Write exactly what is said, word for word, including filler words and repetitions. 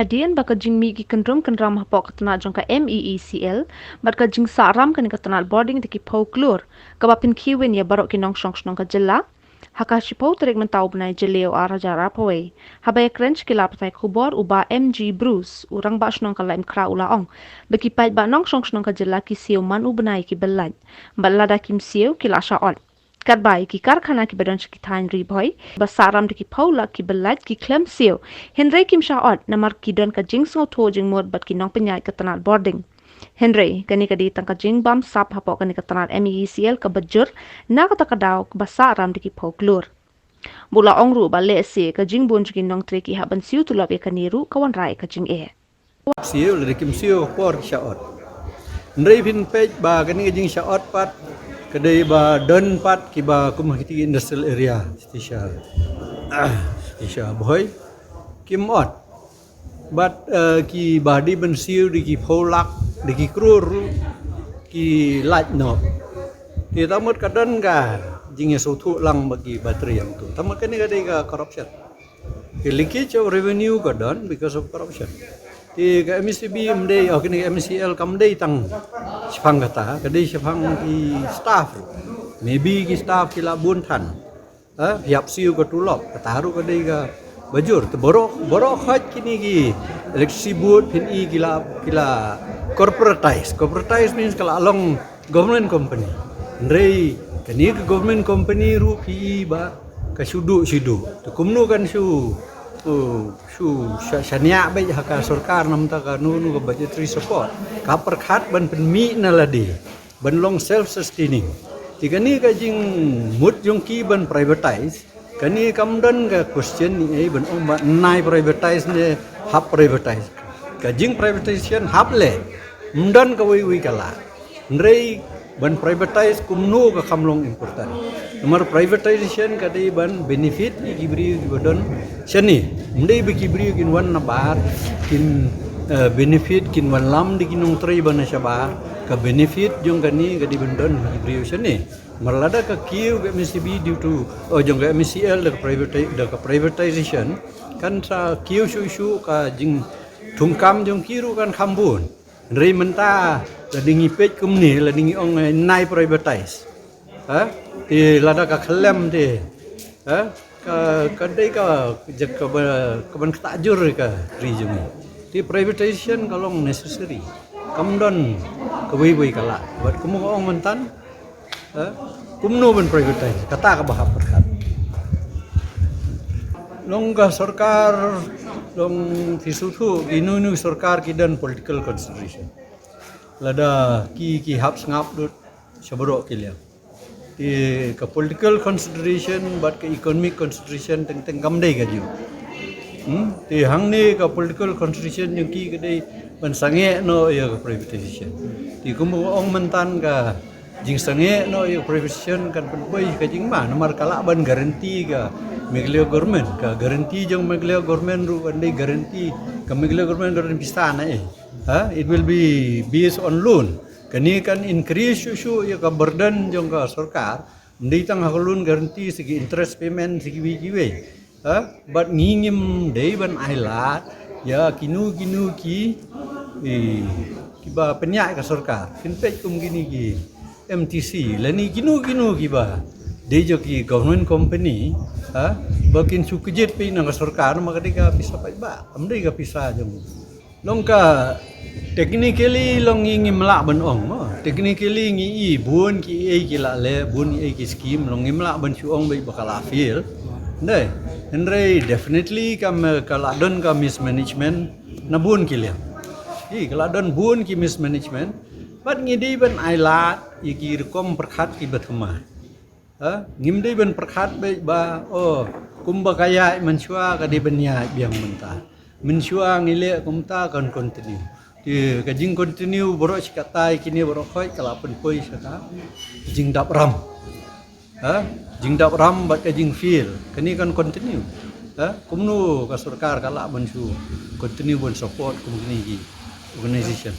Hadien ba ka jingmih ki kyndrum kyndram hapoh ka tnat jong ka M E E C L bad ka jingsah ram kane ka tnat bording da ki phew klur, kaba pynkhie win ïa baroh ki nongshong shnong ka jylla, ha ka shiphew tarik mynta u bnai Jylliew ar hajar arphew wei, haba ïakren sha ki lad pathai khubor, u Bah M G Bruce, u rangbah shnong ka Laitumkhrah, u la ong ba ki paidbah nongshong shnong ka jylla ki siew man u bnai ki byllait, bad lada kim siew ki la shah ot. Katba ïa ki karkhana kiba don sha ki thaiñ Ri Bhoi ba sah ram da ki phew lak ki byllait ki khlem siew, hynrei kim shah ot namar ki don ka jingsngewthuh jingmut bad ki nongpynïaid ka tnat bording. Hynrei kane ka dei tang ka jingbamsap hapoh kane ka tnat M E E C L kaba jur, na kata ka daw kaba sah ram da ki phew klur. Bad u la ong ruh ba lehse ka jingbun jong ki nongtrei ki hap ban siew tulop ïa kane ruh ka wanrah ïa ka jingeh. Siew, lada kim siew ka por ki shah ot. Hynrei phin peit ba kane ka jingshah ot pat ka dei ba don pat kiba kum ha kiti ki industrial area, shisha, shisha Bhoi, kim ot. Bad, eh, kiba dei ban siew da ki phew lak, da ki klur, ki lait noh. Te tang mut ka don ka jingïasngewthuh lang bad ki battery ïa uto. Tang mut kane ka dei ka corruption. Ki leakage of revenue ka don because of corruption. Te ka M E C B ym dei, oh, kane ka M E C L kam dei tang shaphang kata, ka dei shaphang ki staff. Maybe ki staff ki la bun than. Ha, phi hap siew ka tulop, kata ruh ka dei kaba jur. Te baroh, baroh khoit kine ki electricity board phin i ki la, ki la corporatize. Corporatize means ka la long government company. Hynrei kane ka government company ruh phi i ba ka shu duh, shu duh. Te kumno kan shu, uh, shu sha-, shaniah beit ha ka sorkar namar kata ka, no, no, ka budgetary support. Ka pyrkhat ban pynmih na lade ban long self sustaining. Te kane ka jingmut jong ki ban privatize, kane kam don ka question ne ei ban ong ba nai privatize ne hap privatize. Ka jing privatization hap leh, ym don kawei wei ka la. Hynrei ban privatize kumno ka kham long important. Namar privatization ka dei ban benefit ïa ki briew kiba don shane. Ym dei ba ki briew kin wan na bar kin, eh, benefit, kin wanlam da ki nongtrei ba na shabar. Ka benefit jong kane ka dei ban don ha ki briew shane. Namar lada ka kiew ka M E C B due to, oh, jong ka M E C L da ka privati-, da ka privatization, kan sa kiew shuh shuh ka jingthungkam jong ki ruh kan kham bun. Hynrei mynta lada ngi peit kumne, lada ngi ong, eh, nai privatize. Ha? Te lada ka khlem te. Ha? Ka, ka dei ka, ka ba, ka ban ktah jur ka ri jong ngi. Te privatization ka long necessary. Kam don kawei wei ka la. Bad kumno ka ong mynta, ha? Kumno ban privatize? Kata kaba hap pyrkhat. Long ka sorkar, long phi sngewthuh, kino kino sorkar ki don political consideration. Lada ki, ki hap sngap lut sha baroh ki liang. Te ka political consideration bad ka economic consideration teng teng kam dei kajuh. Hmm? Te hangne ka political consideration jong ki ka dei ban sangeh noh ïa ka privatization. Te kumba ong mynta ka jingsangeh noh ïa ka privatization kan pynpoi ka jingma namar ka lah ban guarantee ka Meghalaya government, ka guarantee jong Meghalaya government ruh kan dei guarantee ka Meghalaya government kan pisa na eh. Ha? It will be based on loan. Kane kan increase shuh shuh ïa ka burden jong ka sorkar. Ym dei tang ha ka loan guarantee, sa ki interest payment, sa kiwei kiwei. Ha? Bad ngi ngim dei ban ailad ïa kino kino ki, eh, kiba pynïaid ka sorkar. Phin peit kum kine ki M T C lane kino kino kiba dei jong ki government company, ha? Ba kin shu kjit peit na ka sorkar, namar ka dei ka pisa paidbah, kam dei ka pisa jong Long ka technically long ngi ngim lah ban ong mo. Technically ngi i bun kiei ki la leh, bun kiei ki scheme, long ngim lah ban shu ong beit ba ka la fail. Dei. Hynrei definitely ka me-, ka la don ka mismanagement na bun ki liang. I ka la don bun ki mismanagement. Bad ngi dei ban ailad ïa ki rukom pyrkhat kiba thymmai. Ha? Ngim dei ban pyrkhat beit ba, oh, kumba ka ïaid mynshuwa ka dei ban ïaid biang mynta. Mynshuwa ngi leh kumta kan continue. Te ka jing continue baroh shi katta ïa kine baroh khoit ka la pynpoi sha ka jingdap ram. Ha? Jingdap ram bad ka jingfail. Kane kan continue. Ha? Kumno ka sorkar ka lah ban shu continue ban support kum kine ki organization.